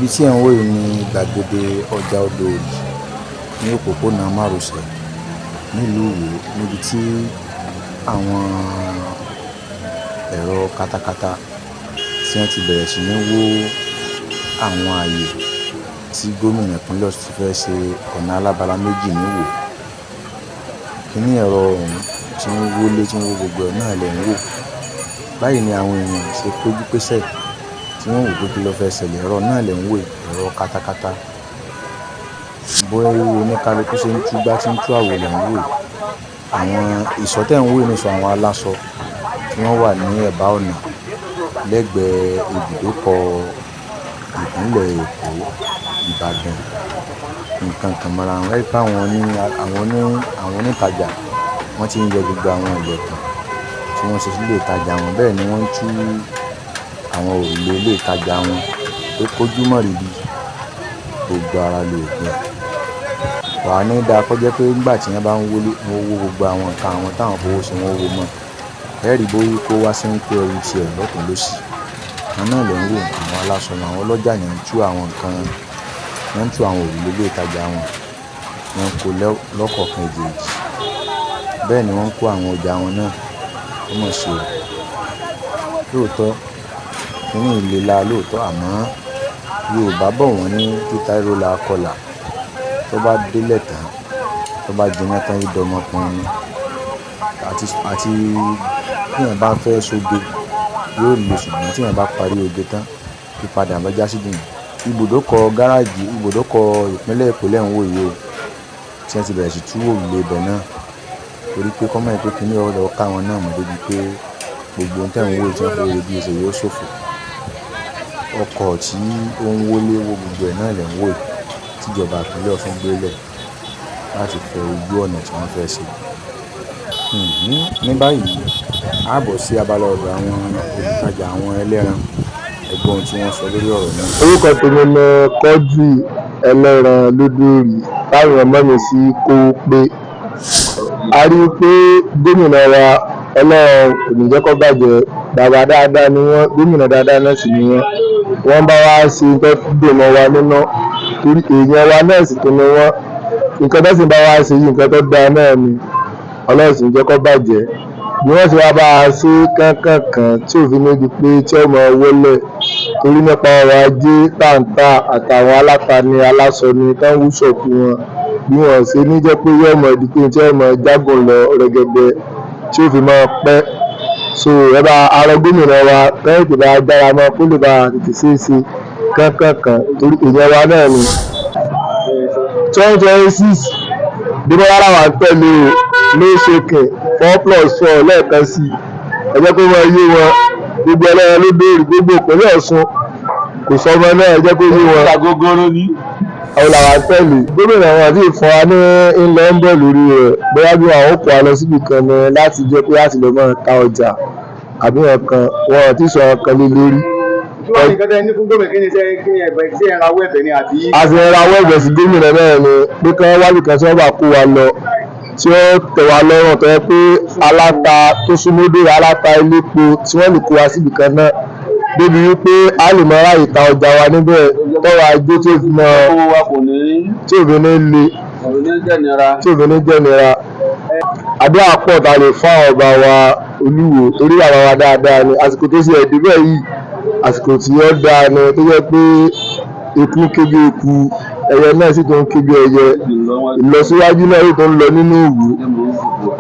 Ibi tí ẹ̀ ń wò yìí ni gbàgede ọjà Odò Òrì ní òpópónà márosẹ̀ nílùú Ìwó, níbi tí àwọn ẹ̀rọ katakata tí wọ́n ti bẹ̀rẹ̀ sí ní wó àwọn ààyè tí gómìnà ìpínlẹ̀ Ọ̀ṣun ti fẹ́ ṣe ọ̀nà alábala méjì ní Ìwó. Kínní ẹ̀rọ ọ̀hún tí ń wọlé, tí ń wó gbogbo ẹ̀ náà lẹ̀ ń wò. Báyìí ni àwọn èèyàn ṣe péjú pésẹ̀ tí wọ́n wò pé kí ló fẹ́ ṣẹlẹ̀. Ẹ̀rọ náà lẹ̀ ń wò yìí, ẹ̀rọ katakata. Bóyá oníkálukú ṣe ń tú gbá tí ń tú àwo lẹ̀ ń wò yìí. Àwọn ìsọ̀ tẹ́ ń wò yìí ní ìsọ̀ àwọn aláṣọ tí wọ́n wà ní ẹ̀bá ọ̀nà lẹ́gbẹ̀ẹ́ ibùdókọ̀ ìpínlẹ̀ Èkó, Ìbàdàn, nǹkan kan mọ́ra wọn. Ẹ rí pé àwọn onítajà wọ́n ti ń yọ gbogbo àwọn ìlẹ̀kùn tí wọ́n ṣe sílé ìtajà wọn. Bẹ́ẹ̀ ni wọ́n ń tú àwọn òrùlé ilé ìtajà wọn pé kójú mọ́ ríbi, gbogbo ara lóògùn ẹ̀. Kò wá ní dáa kó jẹ́ pé nígbà tí wọ́n bá ń wọlé, wọ́n wó gbogbo àwọn nǹkan àwọn táwọn fowó ṣe, wọ́n wó mọ́. Ẹ rí bóyá kó wá sí ń kó ẹrù tiẹ̀ lọ́tùn lósì. Àwọn náà lẹ̀ ń wò, àwọn aláṣọ, àwọn ọlọ́jà ní ń tú àwọn nǹkan, wọ́n ń tú àwọn òrùlé ilé ìtajà wọn, wọ́n ń kó lọ́kọ̀ọ̀kan èjèèjì. Bẹ́ẹ̀ ni wọ́n ń kó àwọn ọjà wọn náà. Ó mọ̀ ṣe o. Lóòótọ́, kíní yìí le láa lóòótọ́, àmọ́ Yorùbá bọ̀ wọ́n ní títa ríro là á kọlà. Tó bá délẹ̀ tán, tó bá jiná tán, í dọmọkùnrin ni. Àti tí èèyàn bá fẹ́ ṣoge yóò le, ṣùgbọ́n tí èèyàn bá parí oge tán, pípadà bá já sí dùn. Ibùdókọ̀ gáràjì, ibùdókọ̀ ìpínlẹ̀ Èkó lẹ̀ ń wò yìí o, tí wọ́n ti bẹ̀rẹ̀ sí tú òrùlé ibẹ̀ náà. Torí pé kọ́ mọ̀ pé kíní ọ̀rọ̀ lọ ká wọn náà mọ̀ débi pé gbogbo ohun tẹ́ ń wò yìí tí wọ́n fowó iyebíye ṣe yóò ṣòfò. Ọkọ̀ tí ó ń wọlé wó gbogbo ẹ̀ náà lẹ̀ ń wò yìí tí ìjọba ìpínlẹ̀ Ọ̀ṣun gbé lẹ̀ láti fẹ ojú ọ̀nà tí wọ́n fẹ́ ṣe. Ní báyìí, a bọ̀ sí abala ọ̀dọ̀ àwọn olùtajà, àwọn ẹlẹ́ran. Ẹ gbọ́ ohun tí wọ́n sọ lórí ọ̀rọ̀ náà. Orúkọ tèmi ni Quadri Ẹlẹ́ran Lódòrì, táwọn èèyàn mọ̀ mí sí Kówópé. A rí i pé gómìnà wa, Ọlọ́run kò ní jẹ́ kó bàjẹ́, bàbá dáadáa ni wọ́n, gómìnà dáadáa náà sì ni wọ́n. Wọ́n bá wa ṣe nǹkan tó dùn mọ́ wa nínú, torí èèyàn wa náà sì tún ni wọ́n. Nǹkan tó sì bá wa ṣe yìí, nǹkan tó dáa náà ni. Ọlọ́run sì ń jẹ́ kó bàjẹ́. Bí wọ́n ṣe wá bá wa ṣe kánkànkàn tí ò fi ní di pé tí ó máa wọlé, torí nípa ọrọ̀ ajé táǹtà àtàwọn aláta ni aláṣọ ni tán wú ṣọ̀pù wọn, bí wọn ṣe ní jẹ́ pé yóò máa di pé tí ó máa jágùn lọ rẹ́gẹ́dẹ́ tí ó fi máa pẹ́. So ẹ bá arọ gómìnà wa kán tètè bá dára mọ́, kó lè bá tètè ṣeé ṣe kánkànkàn, torí èèyàn wa náà ni. 2026, Débọ́lá làwa ń tẹ̀lé o, no shaking, 4+4 lẹ́ẹ̀kan sí i. Ẹ jẹ́ kó máa yé wọn, gbogbo ẹlẹ́ran ló béèrè, gbogbo ìpínlẹ̀ Ọ̀ṣun, kò sọmọ náà, ẹ jẹ́ kó yé wọn. Àwọn làwa ń tẹ̀lé. Gómìnà wọn àti ìfún wa ní ńlọ ń bọ̀ lórí rẹ̀, bóyá bí àwọn kó wa lọ síbì kan ni láti jẹ́ pé láti lọ máa ta ọjà àbí nǹkan, wọn ò tí ì sọ nǹkan lé lórí. Kí wọ́n ní nǹkan tẹ́ ní fún gómìnà? Kí ni iṣẹ́, kí ni ẹ̀bẹ̀ sí ẹ̀rọ awọ́ ẹ̀bẹ̀ ni àbí? A sì ń rawọ́ ẹ̀bẹ̀ sí gómìnà náà ni pé kí wọ́n wábì kan tí wọ́n bá kó wa lọ, tí ó tẹ́ wa lọ́rùn, tó yẹ pé aláta tó súnmọ́dé, aláta elépo, tí wọ́n lè kó wa síbì kan náà débi wípé a lè máa ráyè ta ọjà wa níbẹ̀, tọ́rọ̀ ajé tí ó fi mọ́ owó wa kò ní tí ò fi ní le kò ní jẹ́nira. tí ò fi ní jẹ́nira. Àdúrà pọ̀ tá a lè fún àwọn ọba wa Olúwo, torí bàbá wa dáadáa ni. Àsìkò tó ṣe ẹ̀dí bẹ́ẹ̀ yìí, àsìkò tí ó dáa ni, tó jẹ́ pé eku ń ké bí eku, ẹyẹ náà sì tó ń ké bí ẹyẹ, ìlọsíwájú náà sì tó ń lọ nínú ìlú.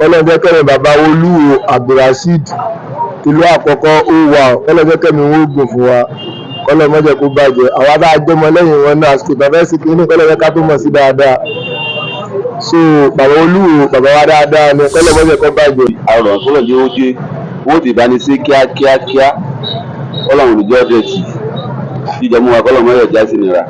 Ọlọ́run jẹ́ kẹ́mi bàbá wa Olúwo Abdulrasheed ìlú àkọ́kọ́ ó wà, Ọlọ́run jẹ́ kẹ́mi wọn ó gùn fún wa, kọ́lọ́ má jẹ́ kó bàjẹ́. Àwa bá a jọmọ lẹ́yìn wọn náà, àsìkò tó fẹ́ sí kínní, kọ́lọ́ jẹ́ ká tó mọ̀ sí dáadáa. So bàbá Olúwo, bàbá wa dáadáa ni, kọ́lọ́ má jẹ́ kó bàjẹ́. Àrò kọ́lọ̀ jẹ́ ó dé, owó ti bá ní sí kíákíá kíá, Ọlọ́run ò ní jẹ́ ọdẹ tì jíjẹ mú wa, kọ́lọ̀ mọ́ ẹ̀já sí nira.